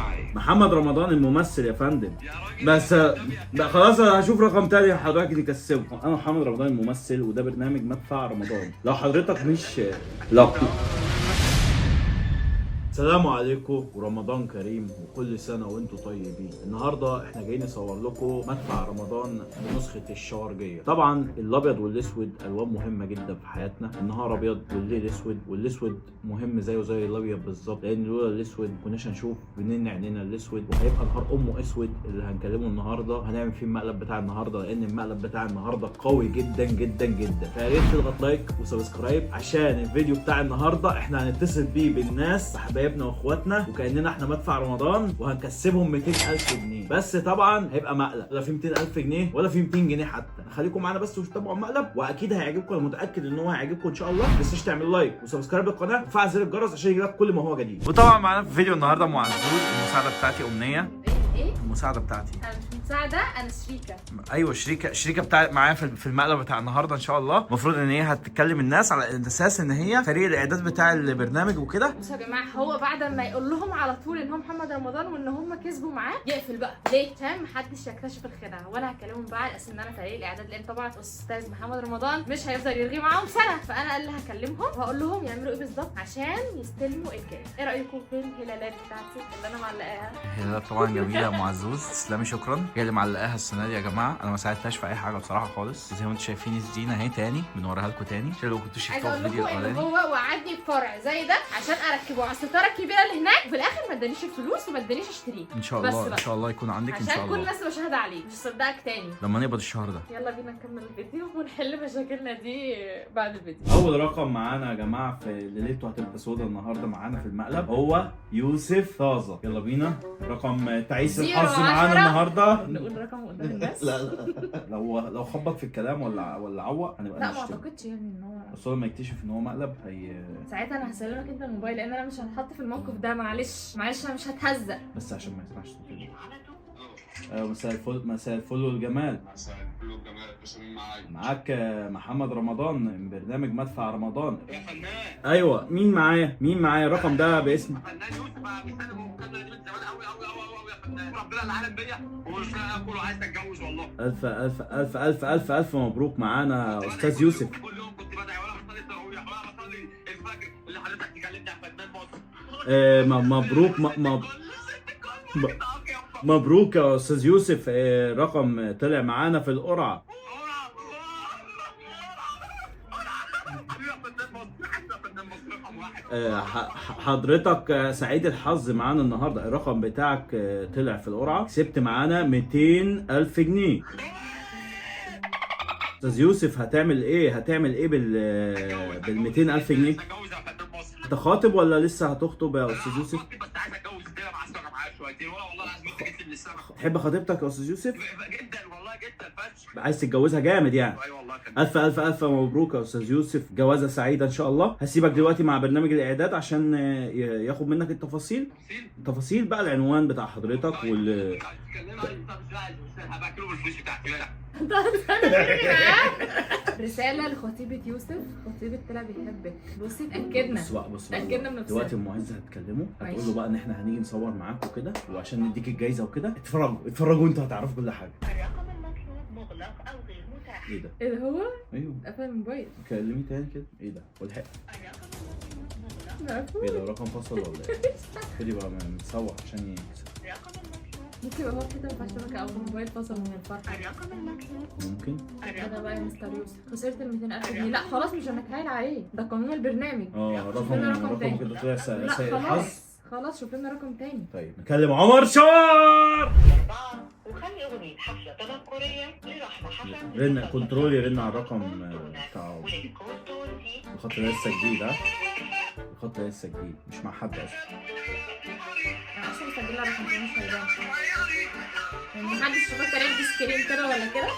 معايا؟ محمد رمضان الممثل يا فندم. يا راجل بس لا خلاص، انا هشوف رقم تاني حضرتك تكسبه. انا محمد رمضان الممثل، وده برنامج مدفع رمضان. لو حضرتك مش لا. السلام عليكم ورمضان كريم وكل سنة وانتم طيبين. النهاردة احنا جايين نصور لكم مدفع رمضان بنسخة الشوارجية. طبعا الابيض والاسود الوان مهمة جدا في حياتنا، النهار ابيض والليل اسود، والاسود مهم زيه زي الابيض بالظبط، لان لولا الاسود ما كناش هنشوف بنين عينينا الاسود، وهيبقى نهار امه اسود. اللي هنكلمه النهارده هنعمل فيه المقلب بتاع النهارده، لان المقلب بتاع النهارده قوي جدا جدا جدا. فيا ريت تضغط like و subscribe عشان الفيديو بتاع النهارده احنا هنتصل بيه بالناس حبايبنا واخواتنا، وكاننا احنا مدفع رمضان، وهنكسبهم 200,000 جنيه. بس طبعا هيبقى مقلب، لا في 200,000 جنيه ولا في 200 جنيه حتى. خليكم معانا بس وتابعوا المقلب، واكيد هيعجبكم، انا متاكد ان هو هيعجبكم ان شاء الله. ما تنساش تعمل like و subscribe للقناة وتفعل زر الجرس عشان يجيلك كل ما هو جديد. وطبعا معانا في فيديو النهارده معزوز، المساعدة بتاعتي امنية. ايه؟ المساعدة بتاعتي. انا مش مساعدة، انا شريكه. ايوه شريكه بتاع معايا في المقلب بتاع النهارده ان شاء الله. المفروض ان هي هتتكلم الناس على اساس ان هي فريق الاعداد بتاع البرنامج وكده. بصوا يا جماعة، هو بعد ما يقول لهم على طول ان هو محمد رمضان وان هم كسبوا معاه يقفل بقى. ليه؟ عشان محدش يكتشف الخدعه. وانا هكلمهم بقى على اساس ان انا فريق الاعداد، لان طبعا استاذ محمد رمضان مش هيفضل يرغي معاهم سنة. فانا اللي هكلمهم وهقول لهم يعملوا ايه بالظبط عشان يستلموا الجائزة. ايه رايكم في الهلالات بتاعتي اللي انا معلقاها؟ هلالات طبعا جميلة يا ام عزوز، تسلمي شكرا. هي اللي معلقاها السنة دي يا جماعة، انا ما ساعدتهاش في اي حاجة بصراحة خالص. زي ما انتم شايفين الزينة اهي تاني بنوريها لكم تاني عشان لو كنتوا عايزه شفتوها في اقول الفيديو لكم ان الاولاني. هو وعدني بفرع زي ده عشان اركبه على الستارة الكبيرة اللي هناك، وفي الاخر ما ادانيش الفلوس وما ادانيش اشتريه. ان شاء بس الله ان بقى. شاء الله يكون عندك ان شاء عشان كل الله الناس تبقى شاهده عليه، مش هصدقك تاني. لما نقبض الشهر ده. يلا بينا نكمل الفيديو ونحل مشاكلنا دي بعد الفيديو. اول رقم معانا يا جماعة في ليلته هتبقى سودا النهارده معانا في المقلب هو يوسف طازة. يلا بينا، رقم تعيس zero الحظ معانا عشرة. النهارده. نقول رقم قدام الناس؟ لا لا، لو خبط في الكلام ولا عوق هنبقى لا ما نشتم. اعتقدش يعني ان هو بس هو لما يكتشف ان هو مقلب هي ساعتها انا هسلمك انت الموبايل، لان انا مش هتحط في الموقف ده. معلش معلش، انا مش هتهزق. بس عشان ما يسمعش صوتي. ايوه مساء الفل، مساء الفل والجمال. مساء الفل والجمال، بس مين معايا؟ معاك محمد رمضان من برنامج مدفع رمضان. يا فنان. ايوه مين معايا؟ مين معايا؟ الرقم ده باسم يا فنان يوسف، انا مستني المكالمة دي من زمان قوي قوي قوي قوي يا فنان. ربنا العالم بيا ومش لاقي اكل وعايز اتجوز والله. الف الف الف الف الف الف مبروك معانا استاذ يوسف. كل يوم كنت بدعي وانا بصلي التراويح وانا بصلي الفجر اللي حضرتك تكلمني يا فنان مصر. مبروك مبروك يا استاذ يوسف. رقم طلع معانا في القرعة. حضرتك سعيد الحظ معانا النهارده، الرقم بتاعك طلع في القرعة، كسبت معانا 200,000 جنيه. استاذ يوسف هتعمل ايه؟ هتعمل ايه بال 200,000 جنيه؟ اتجوز يا فنان مصر. انت خاطب ولا لسه هتخطب يا استاذ يوسف؟ بس عايز اتجوز كده، عايز ابقى معايا شويتين، وانا والله العظيم انت جيت لي من السما. تحب خطيبتك يا استاذ يوسف؟ جدا والله جدا فشخ. عايز تتجوزها جامد يعني. ايوه والله يا فنان. الف الف الف مبروك يا استاذ يوسف، جوازه سعيدة ان شاء الله. هسيبك دلوقتي مع برنامج الاعداد عشان ياخد منك التفاصيل. التفاصيل بقى العنوان بتاع حضرتك وال هبعت لهم الفلوس بتاعتي. رسالة لخطيبة يوسف، خطيبة طلع بيحبك. بصي اتأكدنا. بص بقى، بص بقى اتأكدنا من نفسنا. دلوقتي ام معز هتكلمه، هتقول له ماشي. بقى ان احنا هنيجي نصور معاك وكده، وعشان نديك الجايزة وكده. اتفرجوا اتفرجوا انتوا هتعرفوا كل حاجة. الرقم المطلوب مغلق أو غير متاح. ايه ده؟ ايه ده هو؟ ايوه قفل الموبايل. كلميه تاني كده. ايه ده؟ والحق الرقم المطلوب مغلق. مقفول. ايه ده؟ رقم فصل ولا ايه؟ خدي بقى متسوح عشان يكسب. الرقم المطلوب. ممكن يبقى هو في حتة ما فيهاش شبكة او الموبايل فصل من الفرحة. الرقم المطلوب. ممكن. كده بقى يا مستر يوسف خسرت ال 200,000 جنيه. لا خلاص مش هنتحايل عليه، ده قانون البرنامج. اه شوف رقم لنا رقم رقم تاني. كده طلع لا سيء الحظ. خلاص خلاص، شوف لنا رقم تاني. طيب نكلم عمر شار. 4 وخلي أغنية حفلة تنكرية لرحمة حسن. رن كنترول يرن على الرقم بتاع عمر. وللكود تونسي. الخط ده لسه جديد. ها الخط ده لسه جديد مش مع حد اصلا. انا اصلا مسجله رقم تاني مش هيبان، يعني محدش يفكر يدي screen كده ولا كده،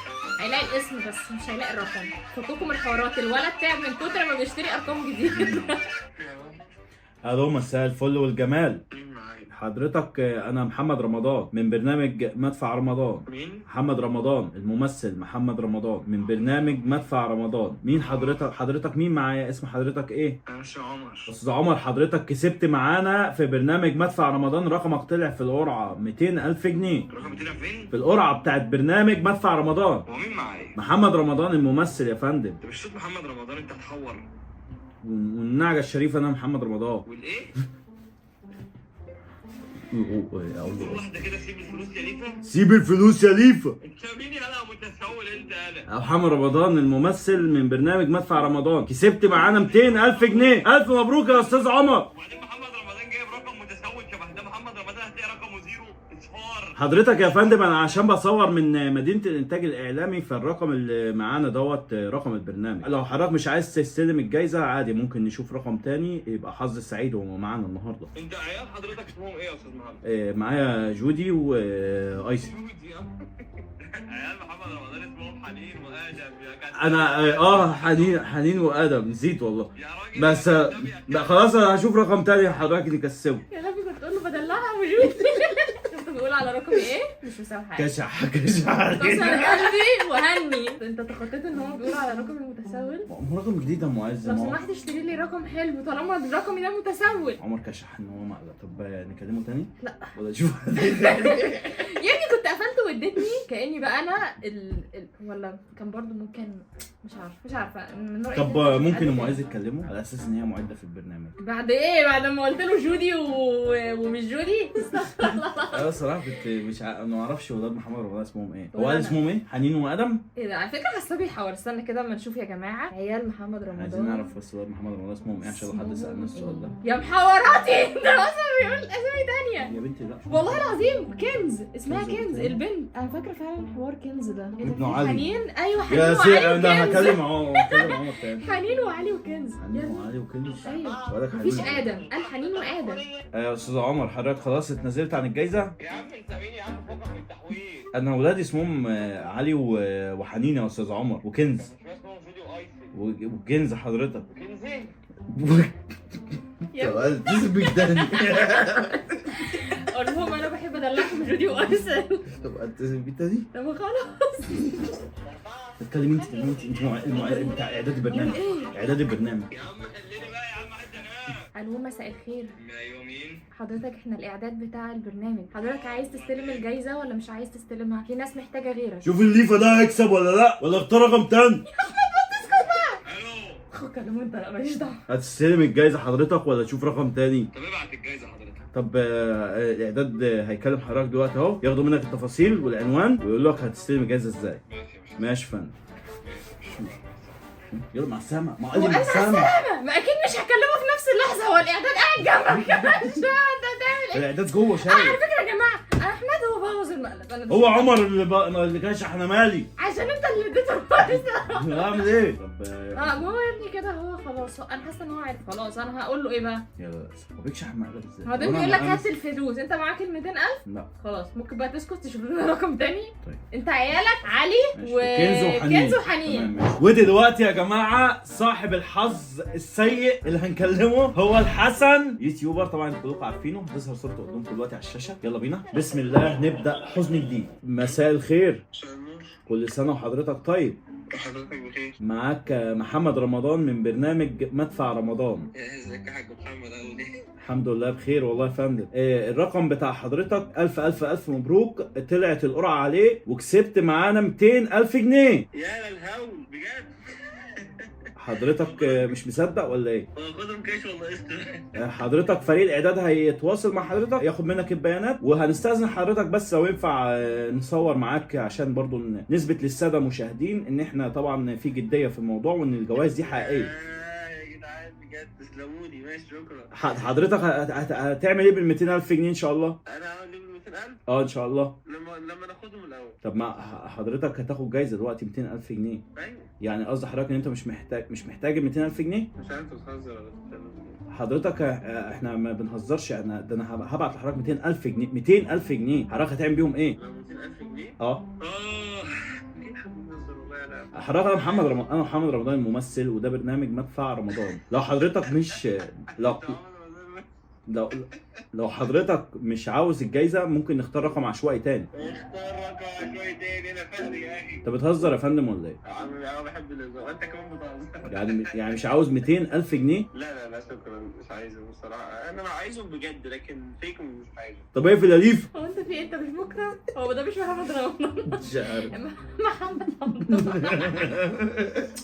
هيلاقي الاسم بس مش هيلاقي الرقم. فكوكوا من الحوارات، الولد تعب من كتر ما بيشتري ارقام جديدة. الو مساء الفل والجمال. مين معايا؟ حضرتك انا محمد رمضان من برنامج مدفع رمضان. مين؟ محمد رمضان الممثل محمد رمضان من برنامج مدفع رمضان. مين حضرتك؟ حضرتك مين معايا؟ اسم حضرتك ايه؟ انا اسمي عمر. استاذ عمر، حضرتك كسبت معانا في برنامج مدفع رمضان، رقمك طلع في القرعة 200,000 جنيه. رقم طلع فين؟ في القرعة بتاعت برنامج مدفع رمضان. هو مين معايا؟ محمد رمضان الممثل يا فندم. انت مش صوت محمد رمضان، انت هتحور. والنعجه الشريفة انا محمد رمضان. والايه؟ أقول له واحدة كده، سيب الفلوس يا ليفا. سيب الفلوس يا ليفا. انت مين يا متسول انت؟ انا محمد رمضان الممثل من برنامج مدفع رمضان، كسبت معانا 200,000 جنيه. الف مبروك يا استاذ عمر. وبعدين محمد رمضان جايب رقم متسول شبه ده، محمد رمضان هتلاقي رقمه zero اصفار. حضرتك يا فندم انا عشان بصور من مدينة الانتاج الاعلامي، فالرقم اللي معانا دوت رقم البرنامج. لو حضرتك مش عايز تستلم الجايزة عادي، ممكن نشوف رقم تاني يبقى حظ سعيد وهو معانا النهارده. انت عيال حضرتك اسمهم ايه يا استاذ محمد؟ معايا جودي وايسي. جودي. عيال محمد رمضان اسمهم حنين وادم يا جدع. انا حنين وادم، نسيت والله. يا راجل بس لا خلاص انا هشوف رقم تاني حضرتك نكسبه. يا غبي كنت تقول له بدلعها وجودي. شفت بيقول على رقمي ايه؟ مش مسامحة. كشح كشح. كسر قلبي وهني. انت تخطيت ان هو بيقول على رقم المتسول؟ ما هو رقم جديد يا معز. لو سمحت اشتري لي رقم حلو طالما رقمي ده متسول. عمر كشح ان هو مقلب. طب نكلمه تاني؟ لا. ولا نشوف؟ يا ابني كنت قفلت واديتني كاني بقى انا ولا كان برضو ممكن، مش عارفه من رأيي. طب ممكن ام عز تكلمه على اساس ان هي معده في البرنامج. بعد ايه؟ بعد ما قلت له جودي ومش جودي. انا الصراحة كنت مش ما اعرفش ولاد محمد رمضان اسمهم ايه. هو قال اسمهم ايه؟ حنين وادم؟ ايه ده؟ على فكرة حاسه بيحور. استنى كده اما نشوف يا جماعة عيال محمد رمضان. عايزين نعرف بس ولاد محمد رمضان اسمهم ايه عشان لو حد سالنا السؤال ده. يا محوراتي ده اصلا بيقول اسامي ثانية يا بنتي. لا والله العظيم كنز، اسمها كنز البنت. انا فاكره فعلا حوار كنز ده. ابن علي. حنين، ايوه حنين يا وعلي سي انا وكنز. هكلم عمر تاني. حنين وعلي وكنز. حنين وعلي وكنز. ايوه ولك مفيش حنين. ادم، قال حنين وادم. يا استاذ عمر حضرتك خلاص اتنزلت عن الجايزة؟ يا عم انت مين يا عم؟ فكك من التحويل. انا ولادي اسمهم علي وحنين يا استاذ عمر، وكنز. مش اسمهم جودي وايسي وكنز حضرتك. وكنزي. تثبت تاني. قول لهم انا بحب ادلعهم جودي وايسي. طب تثبت تاني. طب خلاص اتكلمي انت، اتكلمي انت، انت بتاع اعداد البرنامج. اعداد البرنامج يا عم خليني بقى يا عم عايز انام. الو مساء الخير. ايوه مين؟ حضرتك احنا الاعداد بتاع البرنامج، حضرتك عايز تستلم الجايزة ولا مش عايز تستلمها؟ في ناس محتاجه غيرك. شوف الليفه ده هيكسب ولا لا، ولا اختار رقم تاني. الو. خد كلمة انت، لا ماليش دعوه. هتستلم الجايزة حضرتك ولا تشوف رقم تاني؟ طب ابعت الجايزة حضرتك. طب الاعداد هيكلم حضرتك دلوقتي اهو، ياخدوا منك التفاصيل والعنوان ويقول لك هتستلم الجايزة ازاي. ماشي يا باشا. ماشي يا فندم. يلا مع السلامة. ما قال لي هو مع قال مع السلامة. ما اكيد مش هكلمه في نفس اللحظة، هو الاعداد قاعد جنبك. مش فاهمه انت هتعمل ايه. الاعداد جوه شايف. على فكرة يا جماعة انا احمد هو بوظ المقلب. انا هو عمر اللي كشح، انا مالي. عشان انت اللي اديته الفرصة. اعمل ايه؟ طب ما هو يا ابني كده هو خلاص، انا حاسه ان هو عارف خلاص. انا هقول له ايه بقى؟ يلا هو بيكشح المقلب ازاي؟ هو ده بيقول لك هات الفلوس، انت معاك ال 200,000؟ لا خلاص ممكن بقى تسكت تشوف لنا رقم تاني. طيب. انت عيالك علي وكنز وحنين. وكنز وحنين. ودلوقتي يا جماعة صاحب الحظ السيء اللي هنكلمه هو الحسن، يوتيوبر طبعا كلكم عارفينه، هتظهر صورته قدامكم دلوقتي على الشاشة. يلا بينا بسم الله نبدا حزن جديد. مساء الخير. مساء النور. كل سنة وحضرتك طيب. حضرتك بخير. معاك محمد رمضان من برنامج مدفع رمضان. ازيك يا حاج محمد، عامل ايه؟ الحمد لله بخير والله يا فندم. الرقم بتاع حضرتك 1000 1000 1000 مبروك، طلعت القرعة عليه وكسبت معانا 200,000 جنيه. يا للهول بجد. حضرتك مش مصدق ولا ايه؟ واخدهم كاش ولا قسط؟ حضرتك فريق الاعداد هيتواصل مع حضرتك ياخد منك البيانات، وهنستأذن حضرتك بس لو ينفع نصور معاك عشان برضو نثبت للسادة المشاهدين ان احنا طبعا في جدية في الموضوع وان الجوائز دي حقيقية. يا جدعان بجد تسلموني. ماشي شكرا. حضرتك هتعمل ايه بال 200,000 جنيه ان شاء الله؟ انا هعمل ايه بال 200,000؟ اه ان شاء الله. لما ناخدهم الاول. طب ما حضرتك هتاخد جايزة دلوقتي 200,000 جنيه. ايوه. يعني قصدي حضرتك ان انت مش محتاج ال 200,000 جنيه؟ مش عارف انت بتهزر ولا بتتكلم. حضرتك احنا ما بنهزرش، انا ده انا هبعت لحضرتك 200,000 جنيه. 200,000 جنيه حضرتك هتعمل بيهم ايه؟ لو 200,000 جنيه؟ اه. اكيد حد بيهزر والله. انا حضرتك انا محمد رمضان الممثل، وده برنامج مدفع رمضان. لو حضرتك مش لو لو حضرتك مش عاوز الجايزة ممكن نختار رقم عشوائي تاني. اختار رقم عشوائي تاني، انا فاهم يا اخي. انت بتهزر يا فندم ولا ايه؟ يا عم انا بحب الهزار، انت كمان بتهزر. يعني مش عاوز 200,000 جنيه؟ لا لا لا شكرا، مش عايزهم الصراحة، انا عايزهم بجد لكن فيك مش عايزهم. طب اقفل يا ليف. هو انت في إيه؟ انت مش مكرم؟ هو ده مش محمد رمضان؟ مش عارف. محمد رمضان.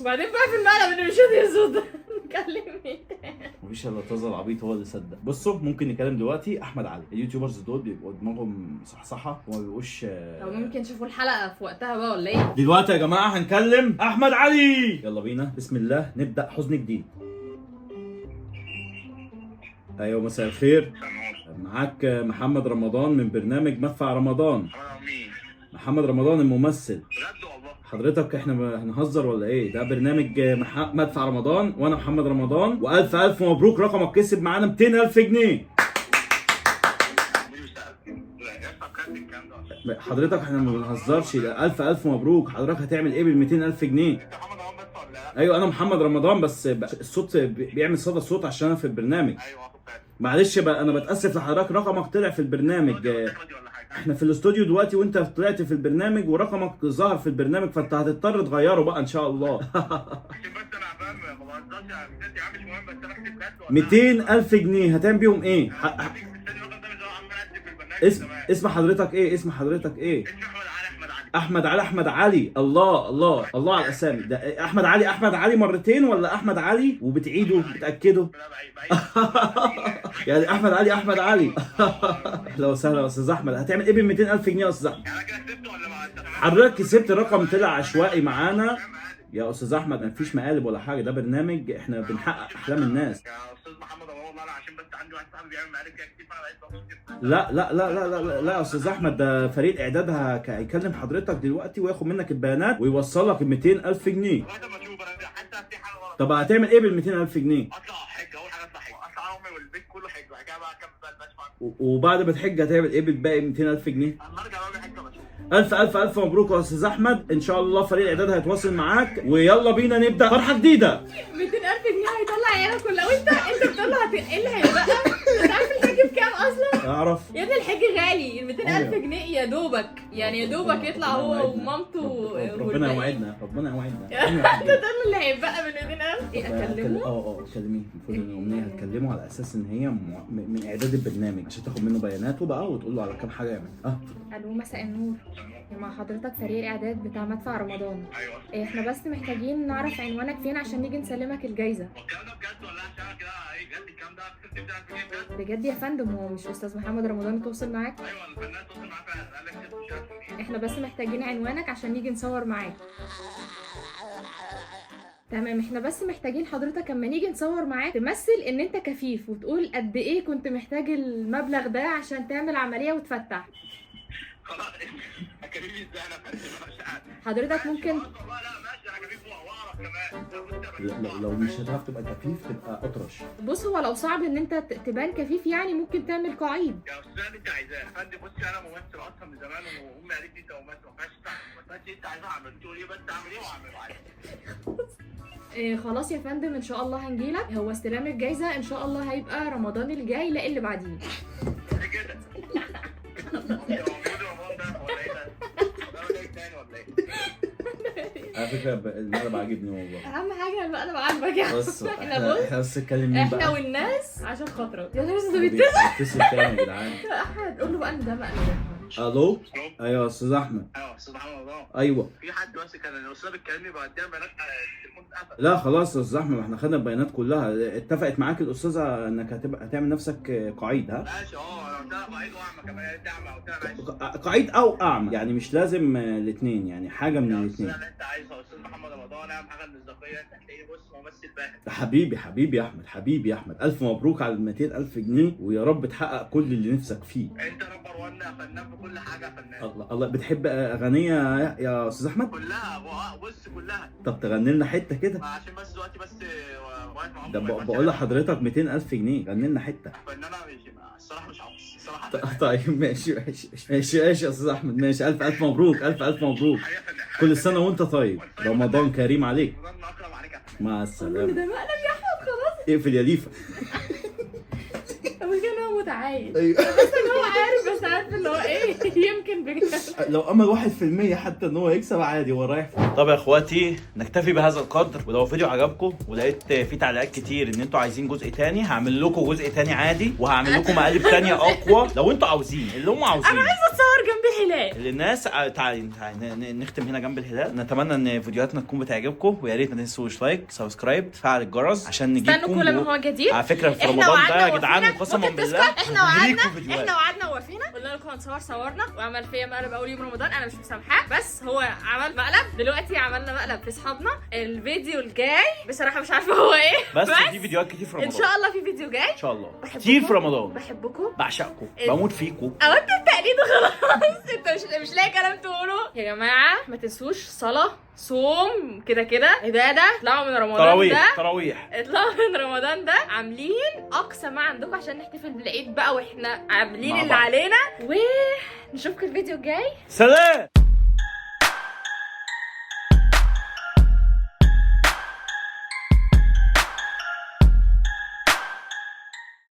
وبعدين بقى في المقلب انه مش راضي يزود. نكلم مين تاني؟ مفيش الا طازة العبيط هو اللي صدق. بصوا ممكن نكلم دلوقتي احمد علي. ال YouTubers دول بيبقوا دماغهم صحصحه وما بيبقوش. طب ممكن نشوفوا الحلقة في وقتها بقى ولا ايه؟ دلوقتي يا جماعة هنكلم احمد علي، يلا بينا بسم الله نبدا حزن جديد. ايوه مساء الخير، معاك محمد رمضان من برنامج مدفع رمضان. مين؟ محمد رمضان الممثل. بجد والله؟ حضرتك احنا هنهزر ولا ايه؟ ده برنامج مدفع رمضان وانا محمد رمضان، والف الف مبروك، رقمك كسب معانا 200,000 جنيه. حضرتك احنا ما بنهزرش، ده الف الف مبروك. حضرتك هتعمل ايه بال 200,000 جنيه؟ انت محمد رمضان بس ولا لا؟ ايوه انا محمد رمضان، بس الصوت بيعمل صدى صوت عشان انا في البرنامج. ايوه واخد بالي. معلش بقى انا بتاسف لحضرتك، رقمك طلع في البرنامج. احنا في الاستوديو دلوقتي وانت طلعت في البرنامج ورقمك ظهر في البرنامج، فانت هتضطر تغيره بقى ان شاء الله. عشان بس انا فاهم ما بهزرش يا عم، مش مهم، بس انا اكتب بجد ولا 200,000 جنيه هتعمل بيهم ايه؟ اسم حضرتك ايه؟ اسم حضرتك ايه؟ احمد علي. احمد علي، الله الله الله على الاسامي. ده احمد علي، احمد علي مرتين ولا احمد علي وبتعيده بتاكده؟ يعني احمد علي احمد علي. اهلا وسهلا يا استاذ احمد، هتعمل ايه بال 200,000 جنيه يا استاذ احمد؟ حضرتك كسبت رقم طلع عشوائي معانا يا استاذ احمد، مفيش مقالب ولا حاجة، ده برنامج احنا بنحقق احلام الناس. يا استاذ محمد والله انا عشان بس عندي واحد صاحبي بيعمل مقالب كده كتير، فانا بقيت بقول كده. لا لا لا لا لا لا يا استاذ احمد، ده فريق اعداد هيكلم حضرتك دلوقتي وياخد منك البيانات ويوصلك ال 200,000 جنيه. لغاية ما اشوف انا حتى في حاجة غلط. طب هتعمل ايه بال 200,000 جنيه؟ اطلع حج، اول حاجة اطلع حج، اطلع انا امي والبيت كله حج، وبعد كده بقى اكمل بقى المشوار. وبعد ما تحج هتعمل ايه بالباقي 200,000 جنيه؟ اما ارجع بقى حج بشوف. الف الف الف مبروك يا استاذ احمد، ان شاء الله فريق الاعداد هيتواصل معاك، ويلا بينا نبدا فرحه جديدة. 200,000 جنيه هيطلع عيالك كلها، وانت بتقول له ايه اللي هيبقى؟ انت عارف الحج بكام اصلا؟ اعرف يا ابني الحج غالي، ال 200,000 جنيه يا دوبك، يعني يا دوبك يطلع هو ومامته. ربنا يوعدنا، ربنا يوعدنا. انت تقول له اللي هيبقى من 200,000 ايه؟ اكلمه؟ اه كلميه. المفروض ان الامنية هتكلمه على اساس ان هي من اعداد البرنامج عشان تاخد منه بياناته بقى وتقول له على كام حاجة يعملها. الو مساء النور، مع حضرتك فريق الاعداد بتاع مدفع رمضان. ايوه احنا بس محتاجين نعرف عنوانك فين عشان نيجي نسلمك الجايزة. والكلام ده بجد ولا عشان كده ايه؟ بجد الكلام ده 200,000 جنيه بجد؟ بجد يا فندم، هو مش استاذ محمد رمضان اتواصل معاك؟ ايوه الفنان اتواصل معاك فعلا، قال لك 200,000 جنيه. احنا بس محتاجين عنوانك عشان نيجي نصور معاك. تمام، احنا بس محتاجين حضرتك اما نيجي نصور معاك تمثل ان انت كفيف وتقول قد ايه كنت محتاج المبلغ ده عشان تعمل عملية وتفتح. خلاص اكلمني ازاي انا فندم؟ انا مش عارف. حضرتك ممكن والله لا ماشي، انا كفيف واعرف كمان. لو مش هتعرف تبقى كفيف تبقى اطرش. بص، هو لو صعب ان انت تبان كفيف يعني ممكن تعمل قعيد. يا استاذ انت عايزاه يا فندم. بصي انا ممثل اصلا من زمان وامي قالت لي انت ممثل، ما ينفعش تعمل، بس انت عايزاه اعمل، تقول ايه بس اعمل ايه واعمله عادي. إيه خلاص يا فندم، ان شاء الله هنجيلك. هو استلام الجايزة ان شاء الله هيبقى رمضان الجاي، لا اللي بعديه. ليه كده؟ هو موجود رمضان ده ولا ايه ده؟ ده جاي تاني ولا ايه؟ على فكرة المقلب عاجبني والله. اهم حاجة المقلب عاجبك يا بص احنا بص احنا بس نتكلم مين احنا بقى؟ والناس عشان خاطرك يا نهار اسود، ده بيتصل. بيتصل تاني يا جدعان. احمد قول له بقى ان ده مقلب. الو ايوه يا استاذ احمد. ايوه استاذ محمد رمضان. ايوه في حد بس كان الاستاذ بيتكلمني بعدين بيانات التليفون اتقفل. لا خلاص يا استاذ احمد، ما احنا خدنا البيانات كلها. اتفقت معاك الاستاذة انك هتبقى هتعمل نفسك قعيد؟ ها ماشي اه، انا قلت لها قعيد واعمى كمان، يا ريت اعمى، قلت لها ماشي. قعيد او اعمى، يعني مش لازم الاثنين، يعني حاجة من الاثنين. اللي انت عايزه يا استاذ محمد رمضان، اهم حاجة المصداقية، انت هتلاقيني بص ممثل باهر. حبيبي حبيبي يا احمد، حبيبي يا احمد، الف مبروك على ال 200,000 جنيه، ويا رب تحقق كل اللي نفسك فيه. انت number 1 يا فنان في كل حاجة يا فنان. الله الله، بتحب اغنية يا استاذ احمد؟ كلها بص كلها. طب تغني لنا حتة كده. عشان بس دلوقتي بس واقف مع ده بقول لحضرتك 200,000 جنيه، غني لنا حتة. فنان مش الصراحة، مش عاوز الصراحة. طيب ماشي ماشي ماشي ماشي يا استاذ احمد، ماشي. الف الف مبروك، الف الف مبروك، كل سنة وانت طيب، رمضان كريم عليك. رمضان اكرم عليك يا فنان. مع السلامة. ده مقلب يا احمد، خلاص اقفل يا ليفا. المشكلة. عايز. ايوه. بس ان هو عارف، بس عارف اللي هو ايه، يمكن بجد. لو امل 1% حتى ان هو يكسب عادي، هو رايح. طب يا اخواتي نكتفي بهذا القدر، ولو الفيديو عجبكم ولقيت في تعليقات كتير ان انتوا عايزين جزء تاني، هعمل لكم جزء تاني عادي، وهعمل لكم مقالب تانية اقوى لو انتوا عاوزين، اللي هم عاوزين. انا عايزه اتصور جنب الهلال. اللي الناس تعالي تعالي نختم هنا جنب الهلال. نتمنى ان فيديوهاتنا تكون بتعجبكم، ويا ريت ما تنسوش like، subscribe، تفعل الجرس عشان نجيبكم. استنوا كل ما هو جديد. على فكرة في احنا رمضان ده وعدنا يا جدعان ووفينا. وقسما ممكن بالله تسكت؟ احنا وعدنا، هنجيلكوا فيديوهات. احنا وعدنا ووفينا، قلنا لكم هنصور، صورنا، وعمل فيا مقلب اول يوم رمضان، انا مش مسامحاه، بس هو عمل مقلب دلوقتي، عملنا مقلب في اصحابنا. الفيديو الجاي بصراحة مش عارفه هو ايه، بس في فيديوهات كتير في رمضان ان شاء الله في فيديو جاي ان شاء الله بحبكم. كتير في رمضان. بحبكم، بعشقكم، إيه؟ بموت فيكم. او انت التقليد وخلاص، انت مش لاقي كلام تقوله. يا جماعة ما تنسوش صلاة، صوم، كده كده عباده. اطلعوا من رمضان ده، تراويح تراويح، اطلعوا من رمضان ده عاملين اقصى ما عندكم عشان نحتفل بالعيد بقى واحنا عاملين مع اللي بعض. علينا، ونشوفكم الفيديو الجاي. سلام.